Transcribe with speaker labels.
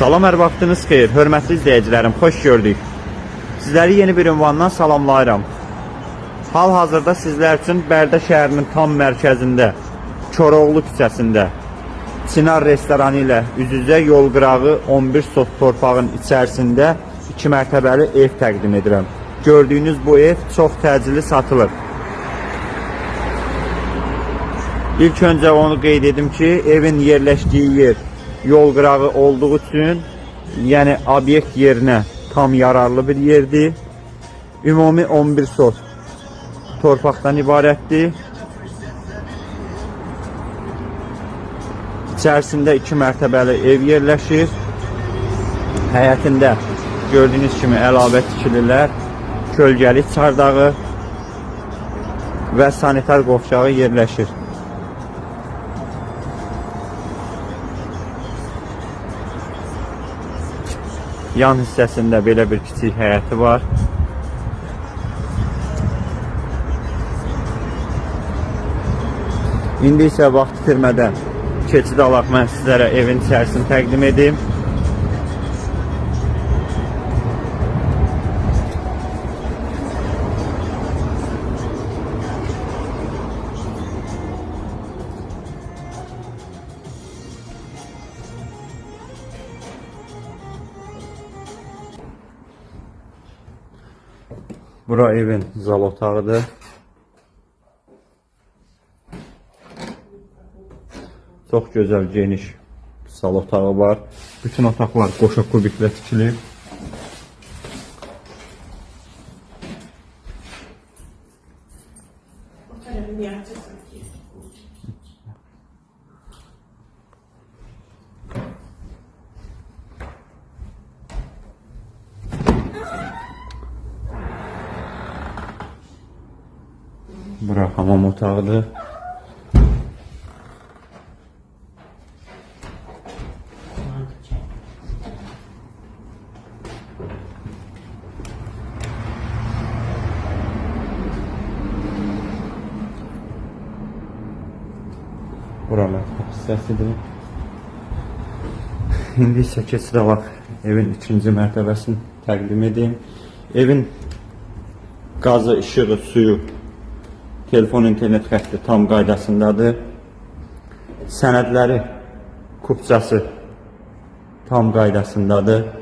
Speaker 1: Salam, hər vaxtınız xeyir. Hörmətli izləyicilərim, xoş gördük. Sizləri yeni bir ünvandan salamlayıram. Hal-hazırda sizlər üçün Bərdə şəhərinin tam mərkəzində, Koroğlu küçəsində Çinar restoranı ilə üz-üzə yol qırağı 11 sot torpağın içərisində 2 mərtəbəli ev təqdim edirəm. Gördüyünüz bu ev çox təcili satılır. İlk öncə onu qeyd edim ki, evin yerləşdiyi yer yol qırağı olduğu üçün, yəni obyekt yerinə tam yararlı bir yerdir. Ümumi 11 sot torpaqdan ibarətdir. İçərisində 2 mərtəbəli ev yerləşir. Həyətində gördüyünüz kimi əlavə tikililər, kölgəlik çardağı və sanitar qovşağı yerləşir. Yan hissəsində belə bir kiçik həyəti var. İndi isə vaxt itirmədən keçid alaq, mən sizlərə evin içərisini təqdim edim. Bura evin zal otağıdır. Çox gözəl geniş sal otağı var. Bütün otaqlar qoşa kubiklə tikilib.
Speaker 2: O tarafı niye açacaksın ki?
Speaker 1: Bura hamam otağıdır. Bura mətbəx hissəsidir. İndi isə keçid alaq evin ikinci mərtəbəsini təqdim edim. Evin qazı, işığı, suyu, telefon, internet xətti tam qaydasındadır. Sənədləri, kupçası tam qaydasındadır.